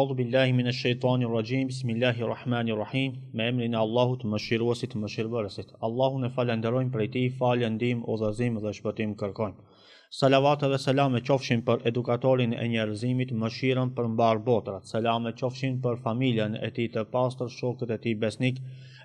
A'udhu billahi minash shaitanir rajim. Bismillahir Rahmanir Rahim. Me emrin e Allahut, Mëshiruesit, Mëshirëbërësit. Allahun e falënderojmë prej tij, falje, ndihmë, udhëzim dhe shpëtim kërkojmë. Salavate dhe selame qofshin për edukatorin e njerëzimit, mëshirën për mbarë botërat. Selame qofshin për familjen e tij të pastër, shokët e tij besnik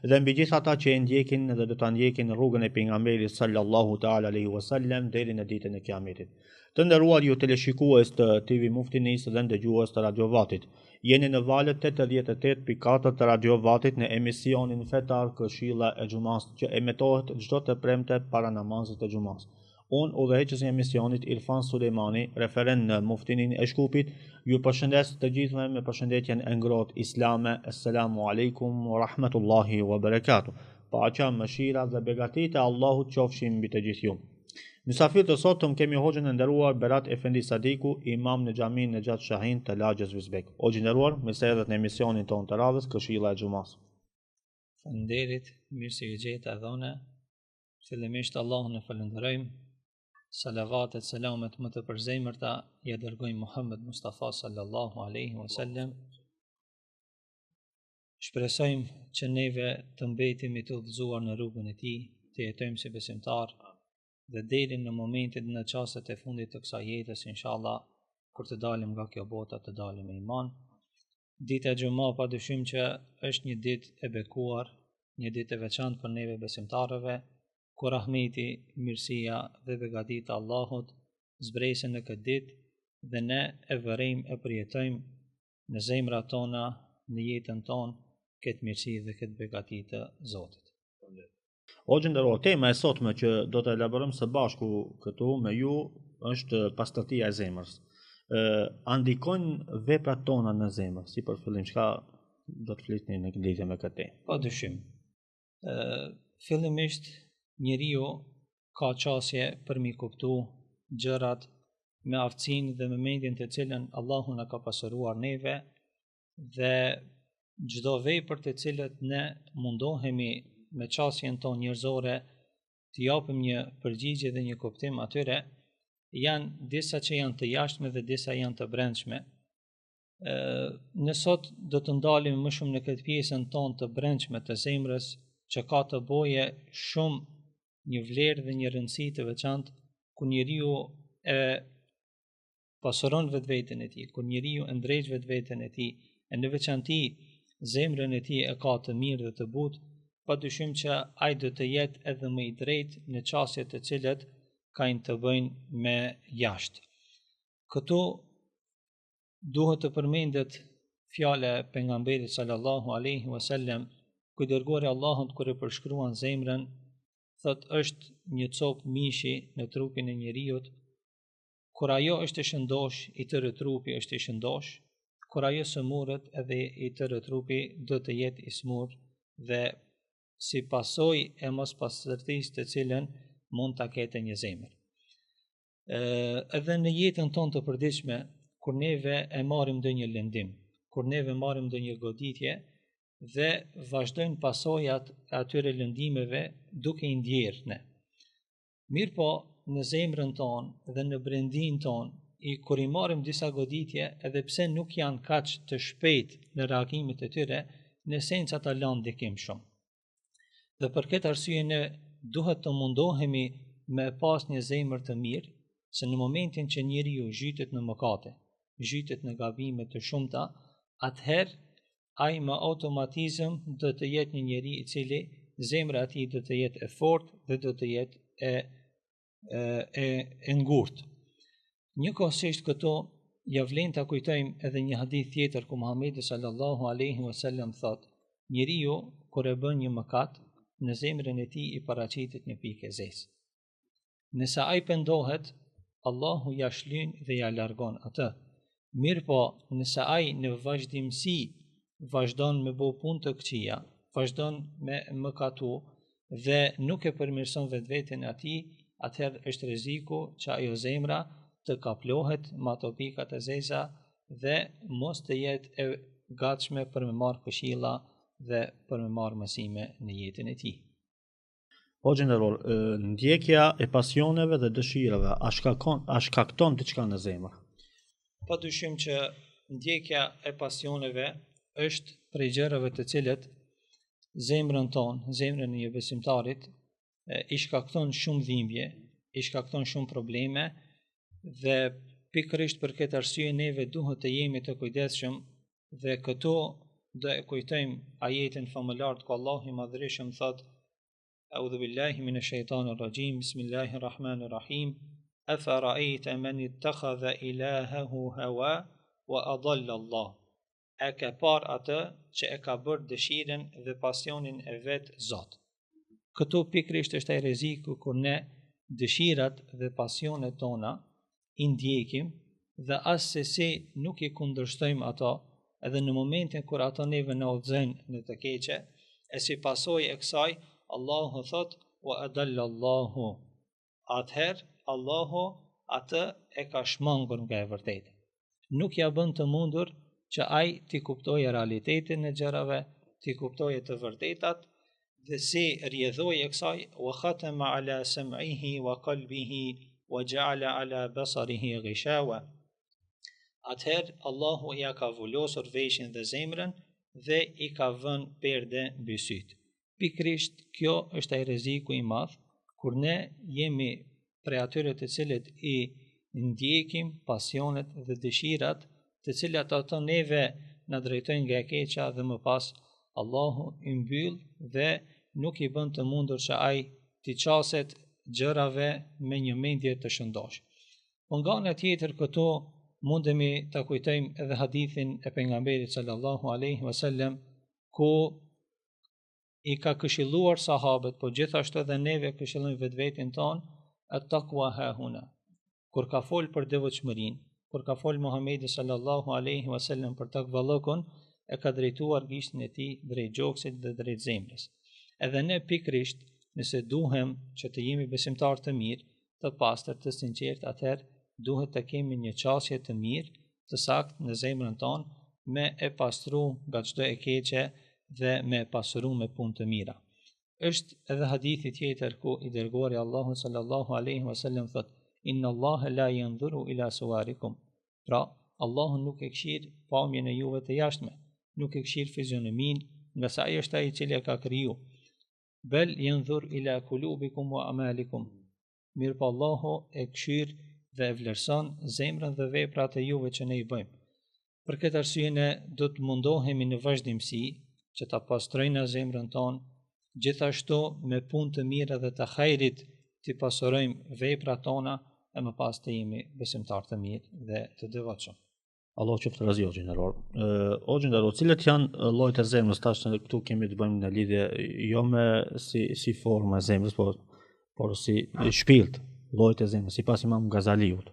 dhe mbi gjithë ata që e ndjekin dhe do ta ndjekin rrugën e pejgamberit sallallahu ta'ala alaihi wasallam deri në ditën e Kiametit. Të nderuar ju teleshikues të TV Muftinisë dhe ndëgjues të Radio Vatit. Jeni në valët 88.4 të Radio Vatit në emisionin fetar Këshilla e Xhumasë që emetohet çdo të premte para namazit të xhumasë. Unë, udhëheqës i emisionit Irfan Sulejmani, referent në Muftininë e Shkupit, ju përshëndes të gjithëve me përshëndetjen e ngrohtë islame. Esselamu alejkum wa rahmetullahi wa barakatuh. Paqja, mëshira dhe begatitë e Allahut qofshin mbi të gjithë ju. Mysafir të sotëm kemi hoxhën e nderuar Berat Efendi Sadiku, imam në xhaminë Nexhat Shahin të lagjes Vizbeg. Hoxhë i nderuar, mirë se erdhët në emisionin tonë të radhës, Këshilla e Xhumasë. Faleminderit, mirë se ju gjeta edhe unë. Fillimisht Allahun e falënderojmë. Salavatet, selamet më të përzemërta ia dërgojmë Muhammed Mustafa sallallahu alaihi wasallam. Shpresojmë që neve të mbetemi të udhëzuar në rrugën e tij, të jetojmë si besimtarë dhe deri në momentet në çastet e fundit të kësaj jetës, inshallah, kur të dalim nga kjo bota, të dalim me iman. Dita e xhuma pa dyshim që është një ditë e bekuar, një ditë e veçantë për neve besimtarëve, ku rahmeti, mirësia dhe begatitë e Allahut zbresin në këtë ditë dhe ne e vërejmë e përjetojmë në zemrat tona, në jetën tonë, këtë mirësi dhe këtë begati të Zotit. Hoxhë i nderuar, tema e sotme që do të elaborojmë së bashku këtu me ju është pastërtia e zemrës. Ë a ndikojnë veprat tona në zemër? Si për fillim, çka do të flitni në lidhje me këtë temë? Pa dyshim. Ë fillimisht njeriu ka qasje për m'i kuptu gjërat me aftësinë dhe me mendjen të cilën Allahu na ka pasuruar neve dhe çdo vepër të cilët ne mundohemi me qasjen tonë njerëzore të japim një përgjigje dhe një kuptim atyre, janë disa që janë të jashtme dhe disa janë të brendshme. Ë ne sot do të ndalemi më shumë në këtë pjesën tonë të brendshme të zemrës që ka të boje shumë një vlerë dhe një rëndësi të veçantë kur njeriu e pasuron vetveten e tij, kur njeriu e ndreq vetveten e tij, e në veçanti zemrën e tij e ka të mirë dhe të butë, pa dyshim që ai do të jetë edhe më i drejtë në qasjet të cilët kanë të bëjnë me jashtë. Këtu duhet të përmendet fjala e pejgamberit sallallahu alaihi wasallam, ku i dërguari i Allahut kur e përshkruan zemrën, thotë është një copë mishi në trupin e njeriut, kur ajo është e shëndosh, i tërë trupi është i shëndosh, kur ajo sëmuret edhe i tërë trupi do të jetë i smur dhe si pasojë e mospastërtisë të cilën mund ta ketë një zemër. Edhe në jetën tonë të përditshme, kur neve e marrim ndonjë lëndim, kur neve marrim ndonjë goditje dhe vazhdojnë pasojat e atyre lëndimeve duke i ndjerë ne. Mirëpo, në zemrën tonë dhe në brendinë tonë, i kur i marrim disa goditje, edhe pse nuk janë kaq të shpejt në reagimet e tyre, në esencë ata lanë ndikim shumë. Dhe për këtë arsye ne duhet të mundohemi me pas një zemër të mirë, se në momentin që njeriu zhytet në mëkate, zhytet në gabime të shumta, atëherë ai me automatizëm do të jetë një njeri i cili zemra e tij do të jetë e fortë dhe do të jetë e e e, e ngurtë. Njëkohësisht këtu ja vlen ta kujtojmë edhe një hadith tjetër ku Muhamedi sallallahu alaihi wasallam thotë: Njeriu kur e bën një mëkat, në zemrën e tij i paraqitet një pikë e zezë. Nëse ai pendohet, Allahu ja shlyn dhe ja largon atë. Mirëpo, nëse ai në vazhdimësi vazhdon me bo punë të këqija, vazhdon me mëkatu dhe nuk e përmirëson vetveten e atij, atëherë është rreziku që ajo zemra të kaplohet me ato pikat e zeza dhe mos të jetë e gatshme për me marrë këshilla dhe për me marrë mësime në jetën e tij. Hoxhë i nderuar, ndjekja e pasioneve dhe dëshirave, a shkakton, a shkakton diçka në zemër? Pa dyshim që ndjekja e pasioneve është prej gjërave të cilat zemrën tonë, zemrën e një besimtarit, i shkakton shumë dhimbje, i shkakton shumë probleme dhe pikërisht për këtë arsye neve duhet të jemi të kujdesshëm dhe këtu do e kujtojmë ajetin famëlartë ku Allahu i Madhërishëm thotë A'udhu billahi minash shaitanir rajim Bismillahir Rahmanir Rahim Afa ra'ayta man ittakhadha ilahahu hawa wa adalla Allah E ke parë atë që e ka bërë dëshirën dhe pasionin e vet Zot. Këtu pikërisht është ai rreziku kur ne dëshirat dhe pasionet tona i ndjekim dhe assesi nuk i kundërshtojmë ato, edhe në momentin kur ato neve na udhëzojnë në të keqe, e si pasojë e kësaj, Allahu thotë, wa adalla Allahu. Atëherë, Allahu atë e ka shmangur nga e vërteta. Nuk ia bën të mundur që ai t'i kuptojë realitetin e gjërave, t'i kuptojë të vërtetat, dhe si rrjedhojë e kësaj, wa khatama ala sam'ihi wa qalbihi wa ja'ala ala basarihi ghishawa. Atëherë Allahu ia ka vulosur veshin dhe zemrën dhe i ka vënë perde mbi sytë. Pikërisht kjo është ai rreziku i madh kur ne jemi prej atyre të cilët i ndjekim pasionet dhe dëshirat, të cilat ato neve na drejtojnë nga e keqja dhe më pas Allahu i mbyll dhe nuk i bën të mundur që ai t'i qaset gjërave me një mendje të shëndoshë. Po nga ana tjetër këtu mundemi ta kujtojmë edhe hadithin e pejgamberit sallallahu alaihi wasallam ku i ka këshilluar sahabët, po gjithashtu edhe neve këshillojmë vetveten tonë, et takwa hahuna. Kur ka fol për devotshmërinë, kur ka fol Muhamedi sallallahu alaihi wasallam për takvallëkun, e ka drejtuar gishtin e tij drejt gjoksit dhe drejt zemrës. Edhe ne pikërisht, nëse duhem që të jemi besimtarë të mirë, të pastër, të sinqertë, atëherë duhet të kemi një qasje të mirë, të saktë në zemrën tonë, me e pastru nga çdo e keqe dhe me e pasuru me punë të mira. Është edhe hadithi tjetër ku i dërguari i Allahut sallallahu alaihi wasallam thotë: "Inna Allaha la yanzuru ila suwarikum." Pra, Allahu nuk e kqyr pamjen e juve të jashtme, nuk e kqyr fizionominë, ngase ai është ai i cili e ka kriju. Bel yanzur ila kulubikum wa amalikum. Mirëpo Allahu e kqyr dhe e vlerëson zemrën dhe veprat e juve që ne i bëjmë. Për këtë arsye ne do të mundohemi në vazhdimësi që ta pastrojmë zemrën tonë, gjithashtu me punë të mira dhe të hajrit t'i pasurojmë veprat tona e më pas të jemi besimtarë të mirë dhe të devotshëm. Allahu qoftë razi o gjeneror. O gjeneror, cilët janë llojet e zemrës tash në këtu kemi të bëjmë në lidhje jo me si si forma e zemrës, por por si shpirt, llojet e zemrës sipas Imam Gazaliut.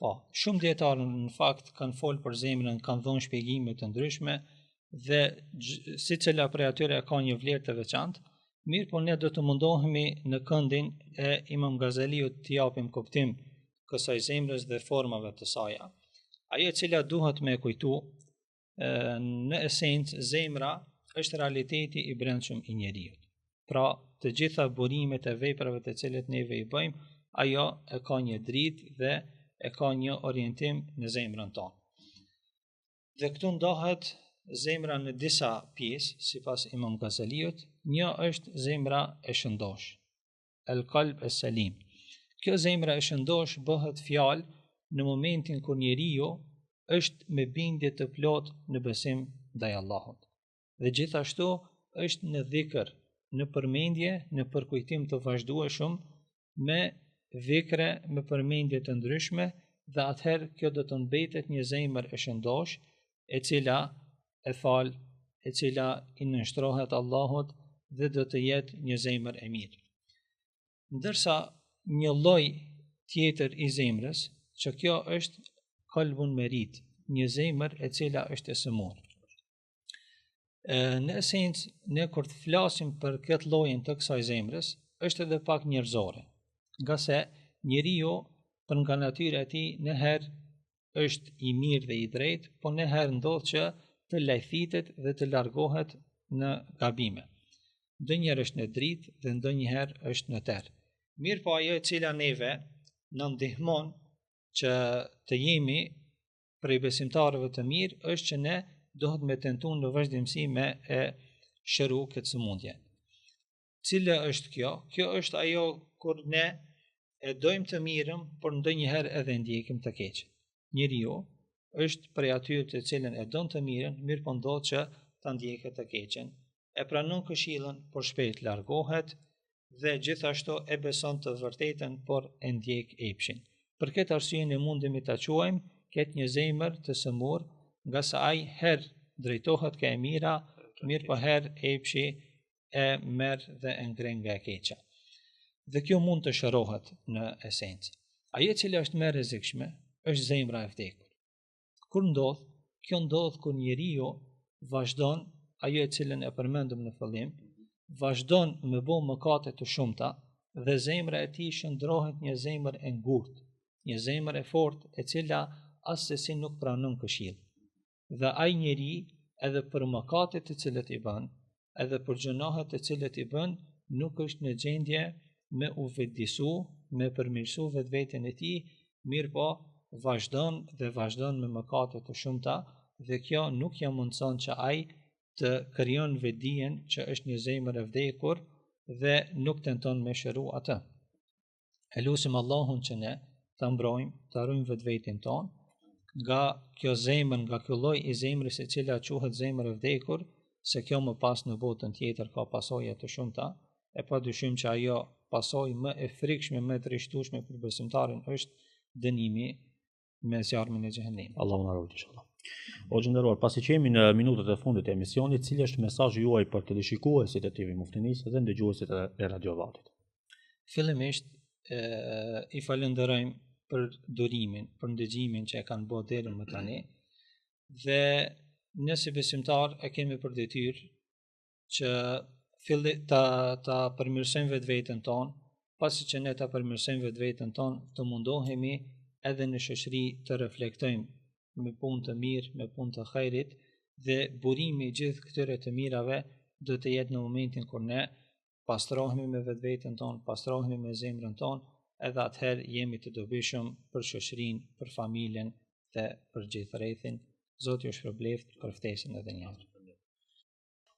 Po, shumë dijetarë në fakt kanë fol për zemrën, kanë dhënë shpjegime të ndryshme dhe secila prej atyre e ka një vlerë të veçantë. Mirëpo ne do të mundohemi në këndin e Imam Gazaliut t'i japim kuptim kësaj zemrës dhe formave të saja. Ajo e cila duhet me e kujtu, në esencë zemra është realiteti i brendshëm i njeriut. Pra, të gjitha burimet e veprave të cilat neve i bëjmë, ajo e ka një dritë dhe e ka një orientim në zemrën tonë. Dhe këtu ndahet zemra në disa pjesë, sipas Imam Gazaliut, një është zemra e shëndoshë. El Kalb es Selim. Kjo zemra e shëndoshë bëhet fjalë në momentin kur njeriu është me bindje të plotë në besim ndaj Allahut. Dhe gjithashtu është në dhikr, në përmendje, në përkujtim të vazhdueshëm me dhikre, me përmendje të ndryshme dhe atëherë kjo do të mbetet një zemër e shëndoshë e cila e fal, e cila i nënshtrohet Allahut dhe do të jetë një zemër e mirë. Ndërsa një lloj tjetër i zemrës, që kjo është kalbun merid, një zemër e cila është e sëmurë. Në esencë, ne kur të flasim për këtë llojin të kësaj zemrës, është edhe pak njerëzore, ngase njeriu për nga natyra e tij një herë është i mirë dhe i drejtë, po një herë ndodh që të lajthitet dhe të largohet në gabime. Ndonjëherë është në dritë dhe ndonjëherë është në terr. Mirëpo ajo e cila neve na ndihmon që të jemi. prej besimtarëve të mirë është që ne duhet me tentu në vazhdimësi me e shëru këtë sëmundje. Cila është kjo? Kjo është ajo kur ne e dojmë të mirën, por ndonjëherë edhe ndjekim të keqen. Njeriu është prej atyre të cilën e don të mirën, mirëpo ndodh që ta ndjekë të keqen. E pranon këshillën, por shpejt largohet dhe gjithashtu e beson të vërtetën, por e ndjek epshin. Për këtë arsye ne mundemi ta quajmë këtë një zemër të sëmurë, ngase ai herë drejtohet ke e mira, mirëpo herë epshi e merr dhe e ngre nga e keqja. Dhe kjo mund të shërohet në esencë. Ajo e cila është më e rrezikshme është zemra e vdekur. Kur ndodh? Kjo ndodh kur njeriu vazhdon ajo e cilën e përmendëm në fillim, vazhdon me bo mëkate të shumta dhe zemra e tij shndërrohet një zemër e ngurtë, një zemër e fortë e cila assesi nuk pranon këshillë. Dhe ai njeri edhe për mëkatet të cilët i bën, edhe për gjynahet të cilët i bën, nuk është në gjendje me u vetëdisu, me përmirësu vetveten e tij, mirëpo vazhdon dhe vazhdon me mëkate të shumta dhe kjo nuk ia mundëson që ai të krijon vetëdijen që është një zemër e vdekur dhe nuk tenton me shëru atë. E lusim Allahun që ne ta mbrojmë, ta ruajmë vetveten tonë nga kjo zemër, nga kjo lloj i zemrës e cila quhet zemër e vdekur, se kjo më pas në botën tjetër ka pasoja të shumta, e pa dyshim që ajo pasojë më e frikshme, më e trishtueshme për besimtarin është dënimi me zjarmin e xhehenemit. Allahu na ruajt inshallah. Hoxhë i nderuar, pasi që jemi në minutat e fundit të emisionit, cili është mesazhi juaj për teleshikuesit e TV Muftinisë dhe ndëgjuesit e Radio Vatit? Fillimisht e, i falënderojmë për durimin, për ndëgjimin që e kanë bërë deri më tani. Dhe ne si besimtar e kemi për detyrë që filli ta ta përmirësojmë vetveten tonë, pasi që ne ta përmirësojmë vetveten tonë, të mundohemi edhe në shoqëri të reflektojmë me punë të mirë, me punë të hajrit dhe burimi i gjithë këtyre të mirave do të jetë në momentin kur ne pastrohemi me vetveten tonë, pastrohemi me zemrën tonë, edhe atëherë jemi të dobishëm për shoqërinë, për familjen dhe për gjithë rrethin. Zoti ju shpërbleftë për ftesën edhe një herë.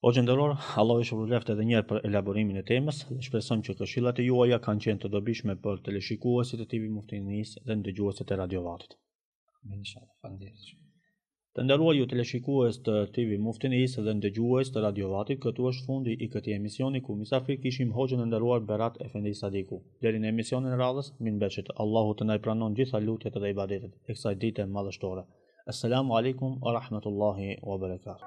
Hoxhë i nderuar, Allahu ju shpërbleftë edhe një herë për elaborimin e temës dhe shpresojmë që këshillat e juaja kanë qenë të dobishme për teleshikuesit e TV Muftinisë dhe ndëgjuesit e Radio Vatit. Inshallah, faleminderit. Të nderuar ju teleshikues të TV Muftinisë dhe ndëgjues të Radio Vatit, këtu është fundi i këtij emisioni ku mysafir kishim hoxhën e nderuar Berat Efendi Sadiku. Deri në emisionin e radhës, mirëmbetshit, Allahu të na i pranon gjitha lutjet dhe ibadetet e kësaj dite madhështore. Assalamu alaikum wa rahmatullahi wa barakatuh.